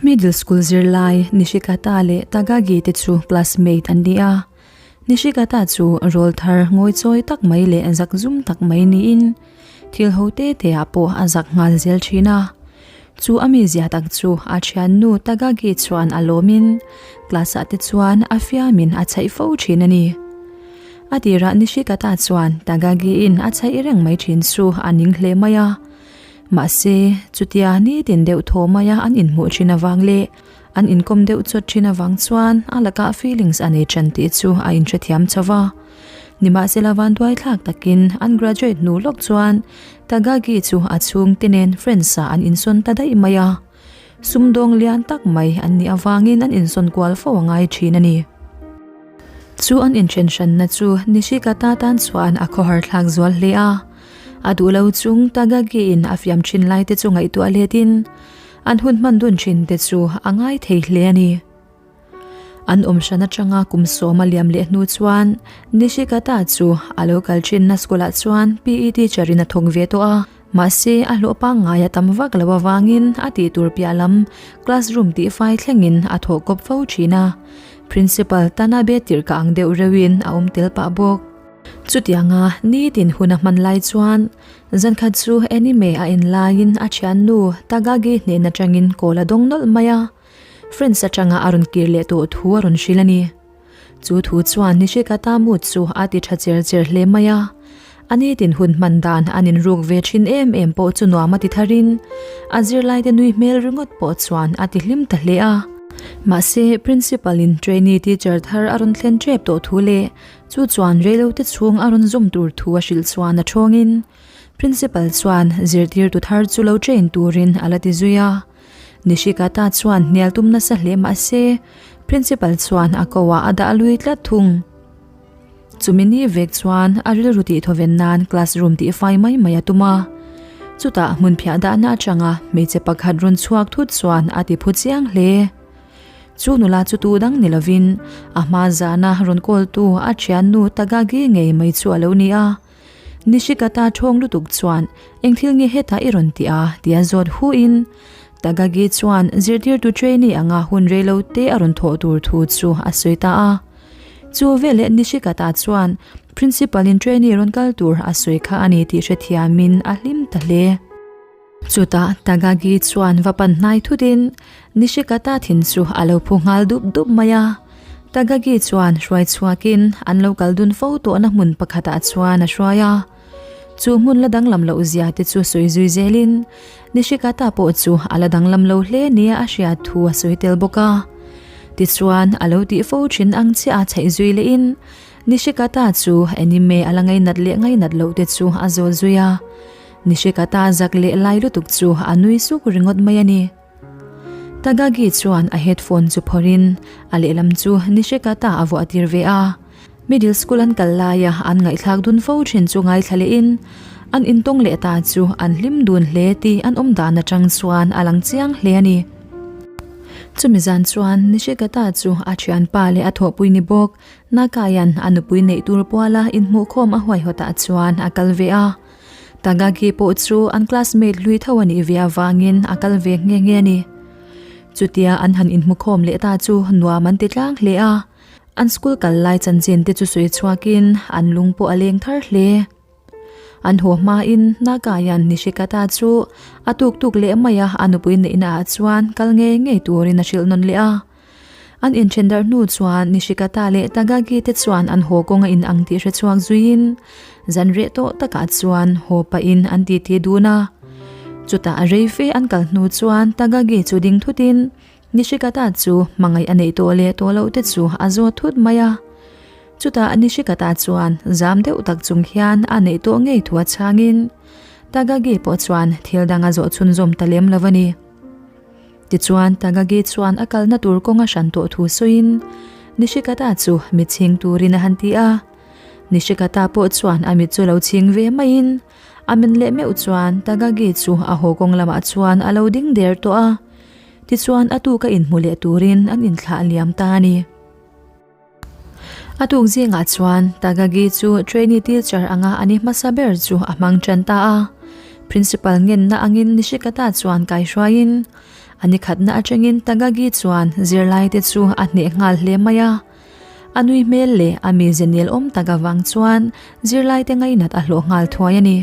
Middle school zirlai Nishikata leh Tagagi te chu classmate an ni a. Nishikata chu rawlthar ngawichawi tak mai leh zakzum tak mai niin thil ho te te ah pawh a zak nghal zel thin a. Chu a mizia tak chu a thiannu Tagagi chuan a lawmin class ah te chuan a fiamin a chhaih fo thin a ni. A tirah Nishikata chuan Tagagi in a chhaih reng mai thin chu a ning hle mai a. Mahse, chutia nitin deuh thaw maia an inhmuh thin avang leh an inkawm deuh chawt thin avang chuan a lakah feelings a nei tan tih chu a inhrethiam chho va. Nimahsela vanduai thlak takin an graduate hnu lawk chuan Tagagi chu a chhungte nen friends ah an insawn ta daih mai a. Sumdawng lian tak mai an nih avangin an insawn kual fo a ngai thin a ni. Chu an inthen hranna chu Nishikata tan chuan a khawhar thlak zual hle a. A duh lo chung Tagagi in a fiam thin lai te chu ngaihtuah let in an hun hman dun thin te chu a ngai thei hle a ni. An awm hran atanga kum sawma liam leh hnu chuan Nishikata chu a lo kal thinna school ah chuan PE teacher in a thawk ve tawh a. Mahse a hlawh pangngai a tam vak lo avangin a tih tur piah lam classroom tih fai thlengin a thawh kawp fo thin a. Principal Tanabe tirh ka ang deuh reuhin a awm tel pah bawk. Chutianga nitin hun a hman lai chuan zankhat chu anime a en laiin a thiannu Tagagi hnen atangin call a dawng nawlh mai a. Friends atanga a rawn kir leh tawh thu a rawn hrilh a ni. Chu thu chuan Nishikata mood chu a ti tha cher cher hle mai a. A nitin hun hman dan an inruk ve thin em em pawh chu nuam a ti tharin a zirlaite nui hmel ringawt pawh chuan a ti hlim ta hle a. Mahse, Principal in trainee teacher thar a rawn thlen tep tawh thu leh chu chuan reilote chhung a rawn zawm tur thu a hrilh chuan a thawngin Principal chuan zirtirtu thar chu lo train turin a la ti zui a. Nishikata chuan hnial tum nasa hle mah se, Principal chuan a ko ah a dah lui tlat thung. Chumi ni vek chuan a rilru tih thawven nan classroom tih fai mai mai a tum a. Chutah hmun phiah dahna atanga hmeichhe pakhat rawn chhuak thut chuan a ti phu chiang hle. Chu nula chu tu dang ni lovin a hma zana rawn kawltu a thiannu Tagagi ngei mai chu a lo ni a. Nishikata thawng lutuk chuan, Eng thil nge hetah i rawn ti a? tia zawt hu in, Tagagi chuan zirtirtu trainee anga hun rei lo te a rawn thawh tur thu chu a sawi ta a. Chu veleh Nishikata chuan Principal in trainee rawn kal tur a sawi kha a ni tih hrethiamin a hlim ta hle. Chutah Tagagi chuan va pan hnai thutin Nishikata thin chu a lo phu nghal dup dup mai a. Tagagi chuan hruai chhuakin an lo kal dun fo tawhna hmun pakhatah chuan a hruai a. Chu hmun la danglam loh zia te chu sawi zui zelin Nishikata pawh chu a la danglam lo hle nia a hriat thu a sawi tel bawk a. Tichuan a lo tih fo thin ang chiah a chhaih zui lehin Nishikata chu anime a la ngainat leh ngainat loh te chu a zawl zui a. Nishikata zak leh lai lutuk chu a nui suk ringawt mai a ni. Tagagi chuan a headphone chu phawrhin a lehlam chu Nishikata a vuah tir ve a. Middle school an kal laia an ngaihthlak dun fo thin chu ngaithla lehin an intawng leh ta chu an hlim dun hle tih an awm dan atang chuan a lang chiang hle a ni. Chumi zan chuan Nishikata chu a thianpa leh a thawhpui ni bawk Nakaian a nupui neih tur puala inhmuhkhawm a huaihawtah chuan a kal ve a. Tagagi pawh chu an classmate hlui tho a nih ve avangin a kal ve nghe nghe a ni. Chutia an han inhmukhawm leh ta chu nuam an ti tlang hle a, an school kal lai chanchin te chu sawi chhuakin an lung pawh a leng thar hle. An haw hmain Nakayan Nishikata chu a tuk tuk leh mai a, a nupui neihna ah chuan kal ngei ngei turin a hrilh nawn leh a. An inthen darh hnu chuan Nishikata leh Tagagi te chuan an haw kawng a in ang tih hre chhuak zuiin zan reh tawh takah chuan haw pahin an titi dun a. Chutah rei fe an kal hnu chuan Tagagi chu ding thutin Nishikata chu hmangaih a neih tawh leh tawh loh te chu a zawt thut mai a. Chutah Nishikata chuan zam deuh tak chung hian a neih tawh ngei thu a chhangin Tagagi pawh chuan thil dang a zawh chhunzawm ta lem lo a ni. Tichuan, Tagagi chuan a kalna tur kawng a hran tawh thu sawiin Nishikata chu mit chhing turin a han ti a. Nishikata pawh chuan a mit chu lo chhing ve maiin a men leh meuh chuan Tagagi chu a haw kawng lamah chuan a lo ding der tawh a. Tichuan, a tuka inhmu leh turin an inthlah liam ta a ni. A tuk zingah chuan Tagagi chu trainee teacher anga a ni hmasa ber chu a hmang tan ta a. Principal ngenna angin Nishikata chuan kaihruaiin A ni khatna atangin Tagagi chuan zirlaite chu a hneh nghal hle mai a. A nui hmel leh a mize nel awm tak avang chuan zirlaite ngainat a hlawh nghal thuai a ni.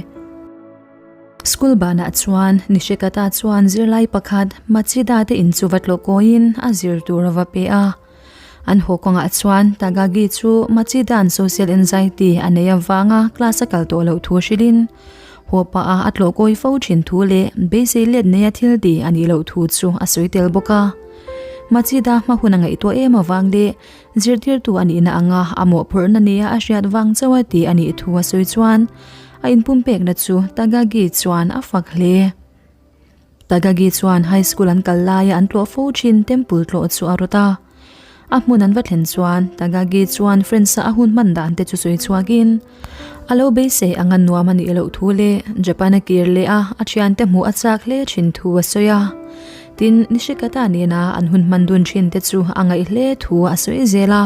School banah chuan Nishikata chuan zirlai pakhat Machida te in chu va tlawh kawiin a zir tur a va pe a. An haw kawngah chuan Tagagi chu Machida'n social anxiety a nei avanga class a kal tawh loh thu hrilhin haw pah a a tlawh kawi fo thin thu leh beisei let neia thil ti a nih loh thu chu a sawi tel bawk a. Machida hma hun a ngaihtuah em avang leh Zirtirtu a nihna anga a mawhphurhna nia a hriat vang chauh a ti a nih thu a sawi chuan a inpumpekna chu Tagagi chuan a fak hle. Tagagi chuan high school an kal laia an tlawh fo thin temple tlawh chu a rawt a. A hmun an va thlen chuan Tagagi chuan Friends-a a hun hman dan te chu sawi chhuakin a lo beisei anga nuam a nih loh thu leh Japan a kir leh a a thiante hmuh a chak hle thin thu a sawi a. Tin, Nishikata nena an hun hman dun thin te chu a ngaih hle thu a sawi zel a.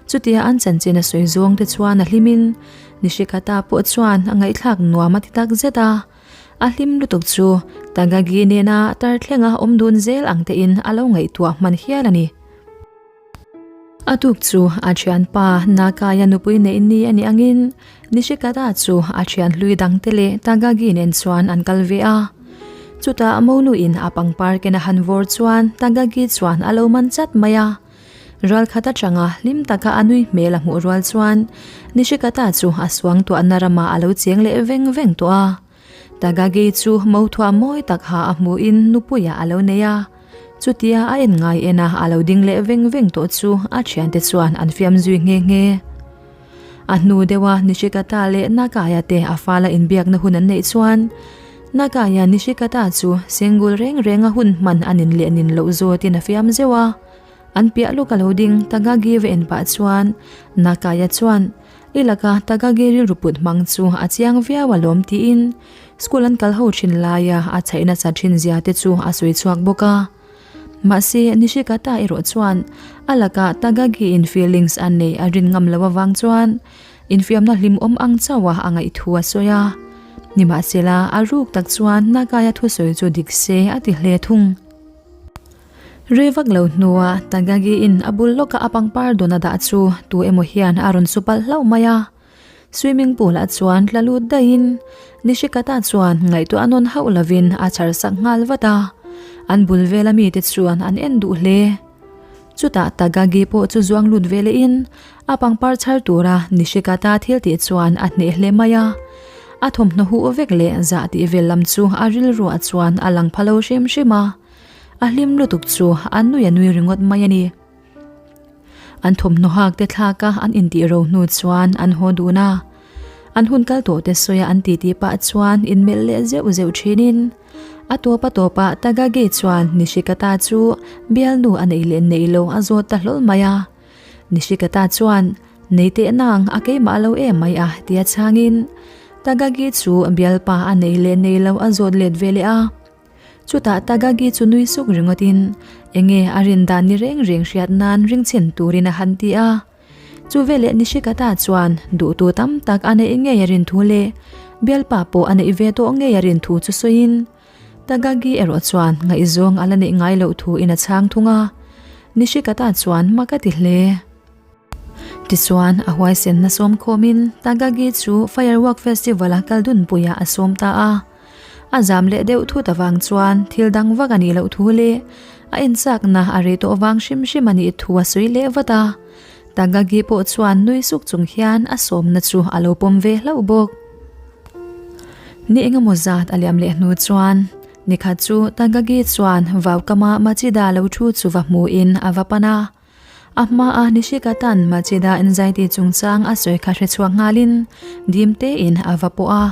Chutia an chanchin a sawi zawng te chuan a hlimin Nishikata pawh chuan a ngaihthlak nuam a ti tak zet a. A hlim lutuk chu Tagagi nena tarthlenga awm dun zel ang tein a lo ngaihtuah hman hial a ni. A tuk chu a thianpa Nakaya nupui neih ni a nih angin Nishikata chu a thian hlui dangte leh Tagagi nen chuan an kal ve a. Chutah Monu-in a pangpar ken a han vawr chuan Tagagi chuan a lo man chat mai a. Ralkhat atanga hlim taka a nui hmel a hmuh rual chuan Nishikata chu a suangtuahna ramah a lo cheng leh veng veng tawh a. Tagagi chu mothuah mawi tak ha a hmuhin nupuiah a lo nei a. Chutia a en ngai en a, a lo ding leh veng veng tawh chu a thiante chuan an fiam zui nghe nghe. A hnu deuha Nishikata leh Nakaya te a fala inbiakna hun an neih chuan Nakaya Nishikata chu single reng renga hun hman a nin leh nin loh zawtin a fiam zeuh a. An piah lawk a lo ding Tagagi va en pah chuan Nakaya chuan I laka Tagagi rilru put hmang chu a chiang viau alawm tiin School an kal ho thin laia a chhaih nasa thin zia te chu a sawi chhuak bawk a. Mahse, Nishikata erawh chuan a lakah Tagagi in feelings a neih a rin ngam loh avang chuan infiamna hlimawm ang chauha a ngaih thu a sawi a. Nimahsela, a ruk tak chuan Nagaya thusawi chu dik se a ti hle thung. Rei vak lo hnua Tagagi in a bul lawka a pangpar dawn a dah chu tu emaw hian a rawn su palh hlauh mai a. Swimming pool ah chuan tla lut daihin Nishikata chuan ngaihtuah a nawn hauh lovin a chhar sak nghal vat a. An bul vela mite chuan an en duh hle. Chutah Tagagi pawh chu zuang lut ve lehin a pangpar chhar tura Nishikata thil tih chuan a hneh hle mai a. A thawmhnaw huh vek leh zah tih vel lam chu a rilruah chuan a lang pha lo hrim hrim a. A hlim lutuk chu a nui a nui ringawt mai a ni. An thawmhnaw hak te thlak a an intih ro hnu chuan an haw dun a. An hun kal tawh te sawi a an titi pah chuan inmelh leh zeuh zeuh thinin a tawp a tawpah Tagagi chuan Nishikata chu bialnu a neih leh neih lo a zawt ta hlawl mai a. Nishikata chuan nei teh nang a keimah lo em mai a tia chhangin Tagagi chu bialpa a neih leh neih lo a zawt let ve leh a. Chutah Tagagi chu nui suk ringawtin enge a rin dan ni reng reng hriat nan ring chhin turin a han ti a. Chu veleh Nishikata chuan duhtu tam tak a neih ngei a rin thu leh bialpa pawh a neih ve tawh ngei a rin thu chu sawiin Tagagi erawh chuan ngaihzawng a la neih ngai loh thu in a chhang thung a. Nishikata chuan mak a ti hle. Tichuan, a huaisenna sawm khawmin Tagagi chu Firework Festival-a kal dunpuiah a sawm ta a. A zam leh deuh thut avang chuan thil dang vak a nih loh thu leh a enchakna a rei tawh vang hrim hrim a nih thu a sawi leh vat a. Tagagi pawh chuan nui suk chung hian a sawmna chu a lo pawm ve hlauh bawk. Ni engemaw zat a liam leh hnu chuan nikhat chu Tagagi chuan vaukama Machida lo thu chu va hmuhin a va pan a. A hmaa Nishikatan Machida anxiety chungchang a sawi kha hre chhuak nghalin dim tein a va pawh a,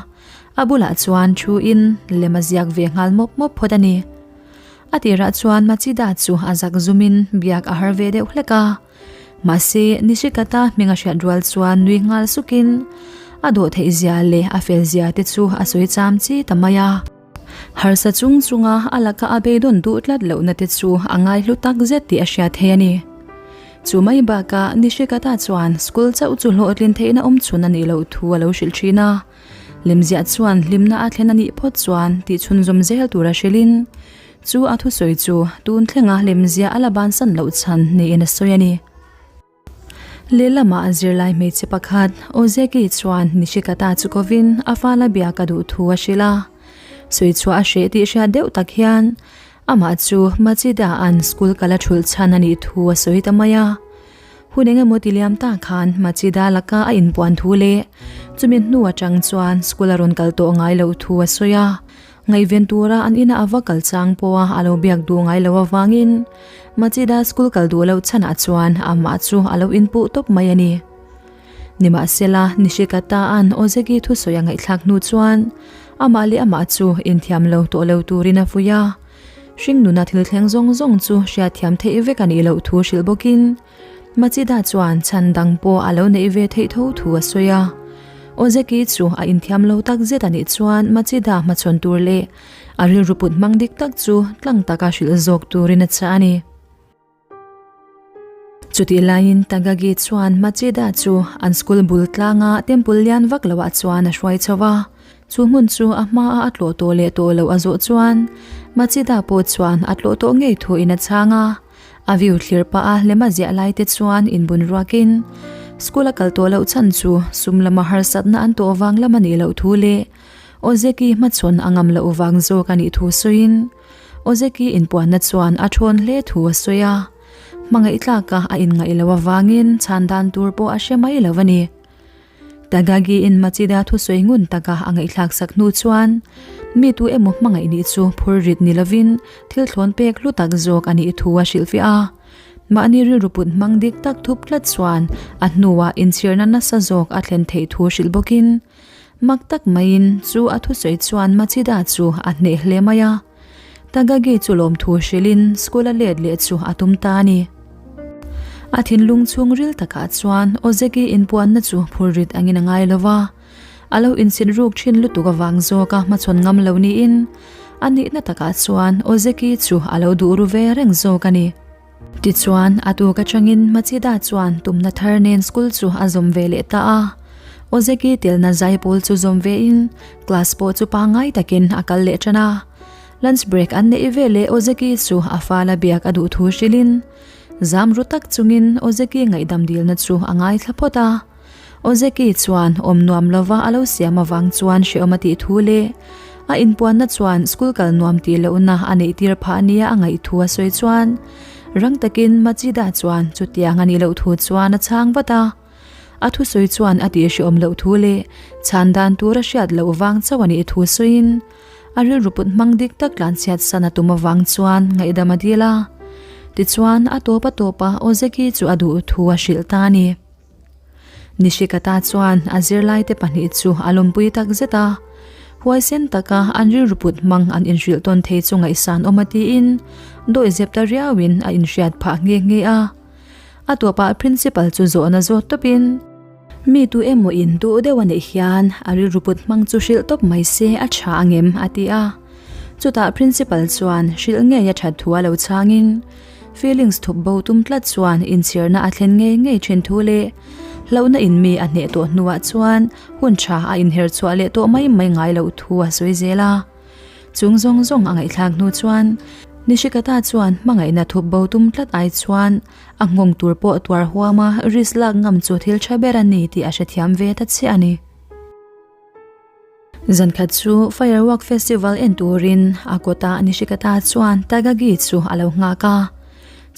a bulah chuan thuin lem a ziak ve nghal mawp mawp phawt a ni. A tirah chuan Machida chu a zak zumin biak a har ve deuh hlek a, mahse Nishikata hming a hriat rual chuan nui nghal sukin a dawh theih zia leh a fel zia te chu a sawi cham chi ta mai a. Harsa chung chunga a laka a beidawn duh tlat lohna te chu a ngai hlu tak zet tih a hriat thei a ni. Chu mai bakah Nishikata chuan school chauh chu hlawhtlin theihna awm chhun a nih loh thu a lo hrilh thin a. Lemziah chuan hlimna a thlen a nih phawt chuan tih chhunzawm zel tura hrilhin. Chu a thusawi chu tun thlenga lemzia a la bansan loh chhan niin a sawi a ni. Lehlamah zirlai hmeichhe pakhat Ozeki chuan Nishikata chu kovin a fala biak a duh thu a hrilh a. Sawichhuah a hreh tih hriat deuh tak hian amah chu Machida-a'n school kal a thulh chhan a nih thu a sawi ta mai a. Hun eng emaw ti liam ta khan Machida laka a inpuan thu leh chumi hnu atang chuan school a rawn kal tawh ngai loh thu a sawi a. Ngaihven tura an ina a va kal chang pawha a lo biak duh ngai loh avangin Machida school kal duh loh chhanah chuan amah chu a lo inpuh tawp mai a ni. Nimahsela, Nishikata-a'n Ozeki thusawi a ngaihthlak hnu chuan amah leh amah chu inthiam lo tawh lo turin a fuih a. Hringnuna thil thleng zawng zawng chu hriatthiam theih vek a nih loh thu hrilh bawkin Machida chuan chhan dang pawh a lo neih ve theih tho thu a sawi a. Ozeki chu a inthiam lo tak zet a nih chuan Machida hmachhawn tur leh a rilru put hmang dik tak chu tlang taka hrilh zawk turin a chah a ni. Chutih laiin Tagagi chuan Machida chu an school bul tlanga temple lian vak loah chuan a hruai chho a. Chu hmun chu a hmaa a tlawh tawh leh tawh loh a zawh chuan Machida pawh chuan a tlawh tawh ngei thuin a chhang a. A view thlir pah a lema ziah lai te chuan inbun ruakin school a kal tawh loh chhan chu sum lama harsatna an tawh vang lam a nih loh thu leh Ozeki hmachhawn a ngam loh vang zawk a nih thu sawiin Ozeki inpuanna chuan a thawn hle thu a sawi a, hmangaih tlaka a inngaih loh avangin chhan dan tur pawh a hre mai lo a ni. Tagagi-in Machida thusawi ngun taka a ngaihthlak sak hnu chuan mi tu emaw hmangaih nih chu phur rit ni lovin thil thlawn pek hlu tak zawk a nih thu a hrilhfiah a. Mahni rilru put hmang dik tak thup tlat chuan a hnuah inchhirna nasa zawk a thlen theih thu hrilh bawkin mak tak maiin chu a thusawi chuan Machida chu a hneh hle mai a. Tagagi chu lawmthu hrilhin school a let leh chu a tum ta a ni. A thinlung chhungril takah chuan Ozeki inpuanna chu phurrit angin a ngai lo va, a lo insit ruk thin lutuk avang zawka hmachhawn ngam lo niin a nihna takah chuan Ozeki chu a lo duh ru ve reng zawk a ni. Tichuan, a tuk atangin Machida chuan tumna thar nen school chu a zawm ve leh ta a. Ozeki telna zaipawl chu zawm vein class pawh chu pangngai takin a kal leh tan a. Lunch break an neih veleh Ozeki chu a fala biak a duh thu hrilhin zam ru tak chungin Ozeki ngaihdam dilna chu a ngaithla phawt a. Ozeki chuan awm nuam lova a lo siam avang chuan hrehawm a tih thu leh a inpuanna chuan school kal nuam tih lohna a neih tir phah nia a ngaih thu a sawi chuan rang takin Machida chuan chutiang a nih loh thu chuan a chhang vat a. A thusawi chuan a tih hrehawm loh thu leh chhan dan tur a hriat loh vang chauh a nih thu sawiin a rilru put hmang dik tak tlanchhiat san a tum avang chuan ngaihdam a dil a. Tichuan a tawp a tawp a Ozeki chu a duh thu a hrilh ta a ni. Nishikata chuan a zirlaite pahnih chu a lawmpui tak zet a, huaisen taka an rilru put hmang an inhrilh tawn thei chu ngaihsan awm a tiin dawihzep ta riauin a inhriat phah nghe nghe a. A tawpah principal chu zawhna zawt tawpin, Mi tu emaw in duh deuh a nih hian a rilru put hmang chu hrilh tawp mai se a tha angem? a ti a. Chutah principal chuan hrilh ngei a that thu a lo chhangin, Feelings thup bo tum tlat chuan inchhirna a thlen ngei ngei thin thu leh hlauhna in mi a hneh tawh hnuah chuan hun tha a inher chhuah leh tawh mai mai ngai loh thu a sawi zel a. Chung zawng zawng a ngaihthlak hnu chuan Nishikata chuan hmangaihna thup bo tum tlat ai chuan a nghawng tur pawh tuar huama risk lak ngam chu thil tha ber a ni tih a hrethiam ve ta chiah a ni. Zankhat chu Firework Festival en turin a kawtah Nishikata chuan Tagagi chu a lo nghak a.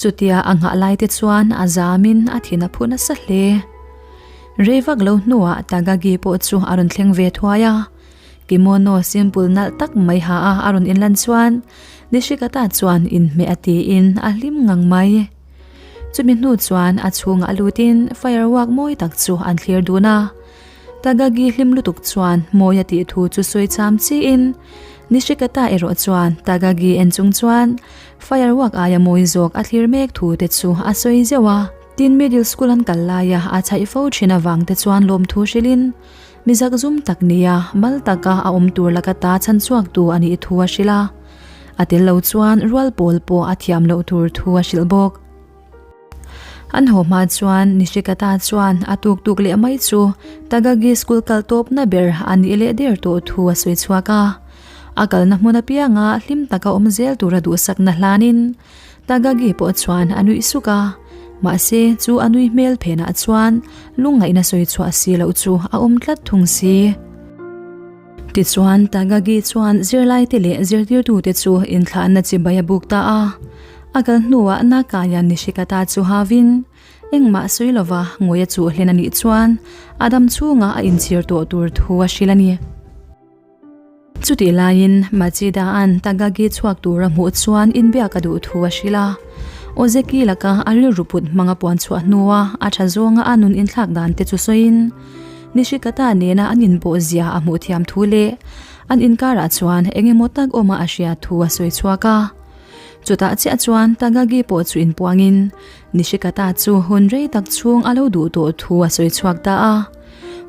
Chutia a nghah lai te chuan a zamin a thin a phu nasa hle. Rei vak lo hnuah Tagagi pawh chu a rawn thleng ve thuai a. Kimono simple nalh tak mai ha a a rawn inlan chuan Nishikata chuan inhmeh a tiin a hlim ngang mai. Chumi hnu chuan a chhungah lutin firework mawi tak chu an thlir dun a. Tagagi hlim lutuk chuan mawi a tih thu chu sawi cham chiin Nishikata erawh chuan Tagagi en chung chuan firework aia mawi zawk a thlir mek thu te chu a sawi zeuh a. Tin middle school an kal laia a chhaih fo thin avang te chuan lawmthu hrilhin mi zakzum tak nia mal taka a awm tur laka ta chhan chhuak tu a nih thu a hrilh a. A tel lo chuan rual pawl pawh a thiam loh tur thu a hrilh bawk. An haw hma chuan Nishikata chuan a tuk tuk leh mai chu Tagagi school kal tawpna ber a nih leh der tawh thu a sawi chhuak a. A kalna hmun apianga hlim taka awm zel tura duhsakna hlanin Tagagi pawh chuan a nuih suk a, mahse chu a nui hmel phenah chuan lungngaihna sawi chhuah si loh chu a awm tlat thung si. Tichuan Tagagi chuan zirlaite leh zirtirtute chu inthlahna chibai a buk ta a, a kal hnuah Nakaya Nishikata chu havin engmah sawi lova ngawi a chuh hlen a nih chuan a dam chhungah a inchhir tawh tur thu a hrilh a ni. Chutih laiin Machida-a'n Tagagi chhuak tura hmuh chuan inbiak a duh thu a hrilh a. Ozeki laka a rilru put hmanga puan chhuah hnua a tha zawnga a nun inthlak dan te chu sawiin Nishikata nena an inpawh zia a hmuh thiam thu leh an inkarah chuan eng emaw tak awma a hriat thu a sawi chhuak a. Chutah chiah chuan Tagagi pawh chu inpuangin Nishikata chu hun rei tak chhung a lo duh tawh thu a sawi chhuak ta a.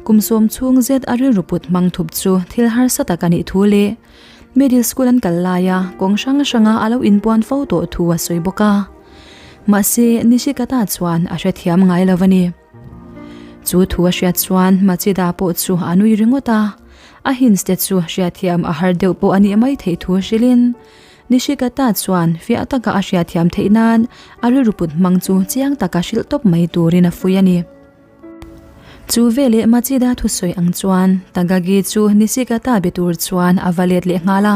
Kum sawm chhung zet a rilru put hmang thup chu thil harsa tak a nih thu leh middle school an kal laia kawng hrang hranga a lo inpuan fo tawh thu a sawi bawk a. Mahse, Nishikata chuan a hrethiam ngai lo a ni. Chu thu a hriat chuan Machida pawh chu a nui ringawt a, a hints te chu hriatthiam a har deuh pawh a nih mai theih thu hrilhin Nishikata chuan fiah taka a hriatthiam theih nan a rilru put hmang chu chiang taka hrilh tawp mai turin a fuih a ni. Chu veleh Machida thusawi ang chuan Tagagi chu Nishikata be tur chuan a va let leh nghal a.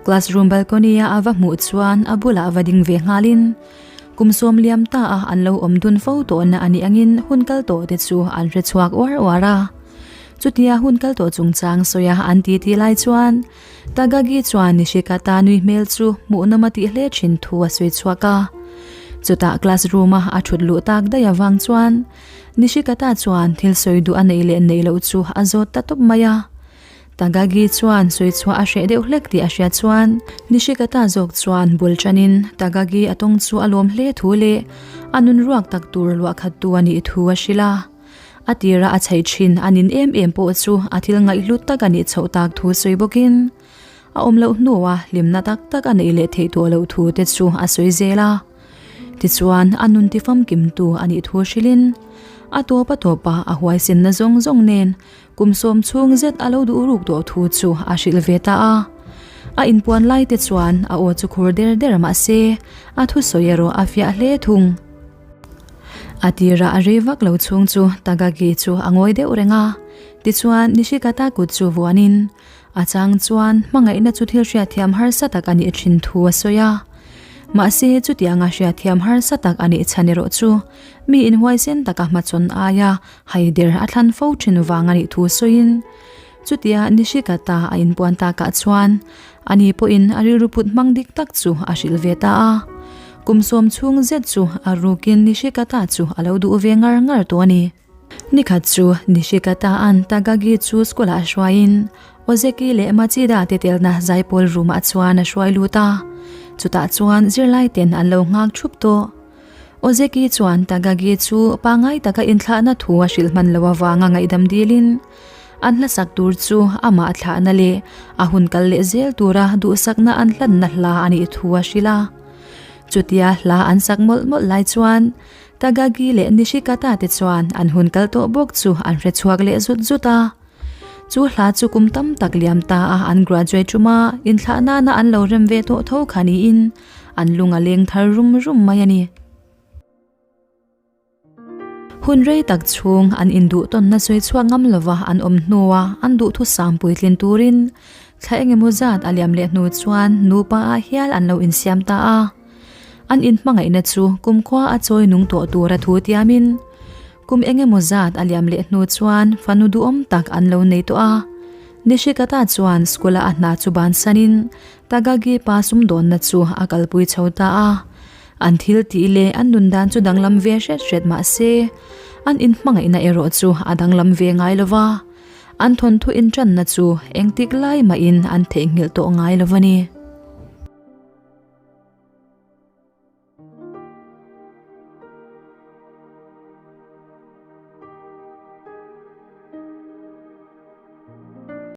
Classroom balcony-a a va hmuh chuan a bulah va ding ve nghalin kum sawm liam ta a an lo awm dun fo tawhna a nih angin hun kal tawh te chu an hre chhuak uar uar a. Chutia hun kal tawh chungchang sawia an titi lai chuan Tagagi chuan Nishikata nui hmel chu hmuhnawm a tih hle thin thu a sawi chhuak a. Chutah classroom-a a thut luh tak daih avang chuan Nishikata chuan thil sawi duh a neih leh neih loh chu a zawt ta tawp mai a. Tagagi chuan sawi chhuah a hreh deuh hlek tih a hria chuan Nishikata zawk chuan bul tanin Tagagi a tawng chu a lawm hle thu leh a nun ruak tak tur luah khat tu a nih thu a hrilh a. A tira a chheih thin a nin em em pawh chu a thil ngaihhlut tak a nih chhoh tak thu sawi bawkin a awm loh hnua hlimna tak tak a neih leh theih tawh loh thu te chu a sawi zel a. Tichuan a nun tifamkimtu a nih thu hrilhin a tawp a tawpa a huaisenna zawng zawng nen kum sawm chhung zet a lo duh ruk tawh thu chu a hrilh ve ta a. A inpuan lai te chuan a aw chu khur der der mah se a thusawi erawh a fiah hle thung. A tirah a rei vak lo chhung chu Tagagi chu a ngawi deuh reng a, tichuan Nishikata kut chu vuanin a chang chuan hmangaihna chu thil hriatthiam harsa tak a nih thin thu a sawi a. Mahse chutianga hriatthiam harsa tak a nih chhan erawh chu mi inhuaisen taka hmachhawn aia haider a thlan fo thin vang a nih thu sawiin chutia Nishikata a inpuan takah chuan Ani pawhin a rilru put hmang dik tak chu a hrilh ve ta a. Kum sawm chhung zet chu a rukin Nishikata chu a lo duh ve ngar ngar tawh a ni. Nikhat chu Nishikata-a'n Tagagi chu school-ah hruaiin Ozeki leh Machida te telna zaipawl room-ah chuan a hruai lut a. Chutah chuan zirlaiten an lo nghak thup tawh. Ozeki chuan Tagagi chu pangngai taka inthlahna thu a hrilh hman lo avanga ngaihdam dilin, An hlasak tur chu amah thlahna leh a hun kal leh zel tura duhsakna an hlanna hla a nih thu a hrilh a. Chutia hla an sak mawlh mawlh lai chuan Tagagi leh Nishikata te chuan an hun kal tawh bawk chu an hre chhuak leh zut zut a. Chu hla chu kum tam tak liam ta a an graduate ṭuma inthlah nana an lo rem ve tawh tho kha niin an lung a leng thar rum rum mai a ni. Hun rei tak chhung an induh tawnna sawi chhuak ngam lova an awm hnua an duhthusam puitlin turin thla engemaw zat a liam leh hnu chuan nupa ah hial an lo insiam ta a. An inhmangaihna chu kumkhua a chawi nung tawh tura thu tiamin kum engemaw zat a liam leh hnu chuan fanu duhawm tak an lo nei tawh a. Nishikata chuan school-a a hna chu bansanin Tagagi pa sumdawnna chu a kalpui chho ta a. An thil tih leh an nun dan chu danglam ve hret hret mah se, an inhmangaihna erawh chu a danglam ve ngai lo va, an thawnthu intanna chu engtik lai mahin an theihnghilh tawh ngai lo a ni.